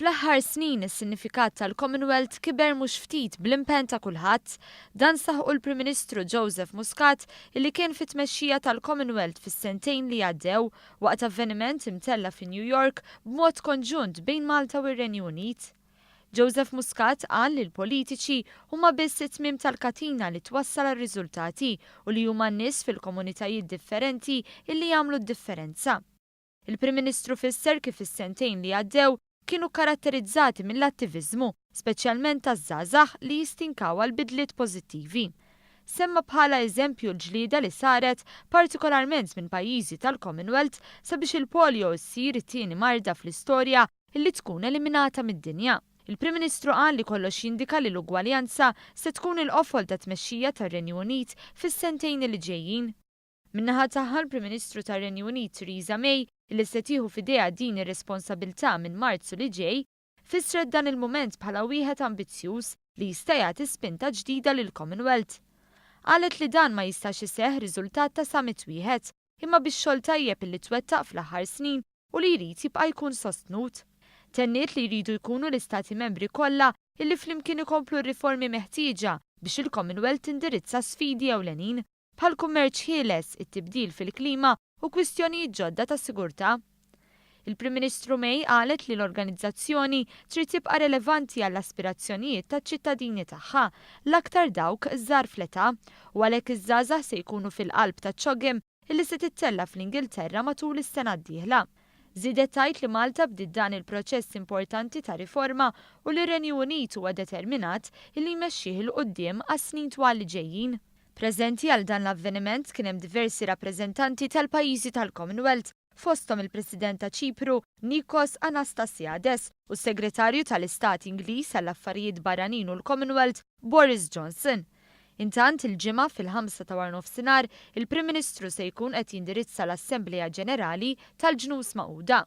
Fl-aħħar snin is-sinifikat tal-Commonwealth kiber mhux ftit bl-impenn ta' kulħadd. Dan saħqu l-Prim Ministru Joseph Muscat illi kien fit-tmexxija tal-Commonwealth fis-sentejn li għaddew waqt avveniment imtella' fi New York b'mod konġunt bejn Malta u r-Renju Unit. Joseph Muscat qal li l-politiċi huma biss it-tmiem tal-katina li twassal għar-riżultati u li huma n-nies fil-komunitajiet differenti illi jagħmlu d-differenza. Il-Prim Ministru fisser kif is-sentejn li għaddew kienu karatterizzati mill-attiviżmu, speċjalment taż-żgħażagħ li jistinkaw għal bidliet pożittivi. Semma bħala eżempju l-ġlieda li saret partikolarment minn pajjiżi tal-Commonwealth sabiex il-polio ssir it-tieni marda fl-istorja illi tkun eliminata mid-dinja. Il-Prim Ministru qal li kollox jindika li l-ugwaljanza se tkun il-qofol ta' tmexxija tar-Renju Unit fis-sentejn li ġejjin. Min-naħa tagħha l-Prim Ministru tar-Renju Unit Theresa May, li se tieħu f'idejha din ir-responsabilità minn Marzu li ġej, fissret dan il-mument bħala wieħed ambizzjuż li jista' jagħti spinta ġdida lill-Commonwealth. Qalet li dan ma jistax iseħħ riżultat ta' summit wieħed, imma bix-xogħol tajjeb illi twettaq fl-aħħar snin u li jrid jibqa' jkun sostnut. Tenniet li jridu jkunu l-istati membri kollha illi flimkien ikomplu r-riformi meħtieġa biex il-Commonwealth tindirizza sfidi ewlenin bħal kummerċ ħieles, it-tibdil fil-klima u kwistjonijiet ġodda ta' sigurtà. Il-Prim Ministru May qalet li l-organizzazzjoni trid tibqa' relevanti għall-aspirazzjonijiet taċ-ċittadini tagħha, l-aktar dawk żgħar fl-età, u għalhekk iż-żgħażagħ se jkunu fil-qalb ta' CHOGM illi se tittella' fl-Ingilterra matul is-sena d-dieħla. Żiedet tgħid li Malta bdiet dan il-proċess importanti ta' riforma u li r-Renju Unit huwa determinat illi jmexxih 'il quddiem għas-snin twal li ġejjin. Preżenti għal dan l-avveniment kien hemm diversi rappreżentanti tal-pajjiżi tal-Commonwealth, fosthom il-President ta' Ċipru, Nikos Anastasiades, u s-Segretarju tal-Istat Ingliż għall-Affarijiet Barranin u l-Commonwealth, Boris Johnson. Intant il-Ġimgħa fil-5 ta' waranofsinhar, il-Prim Ministru se jkun qed jindirizza l-Assemblea Ġenerali tal-Ġnus Magħquda.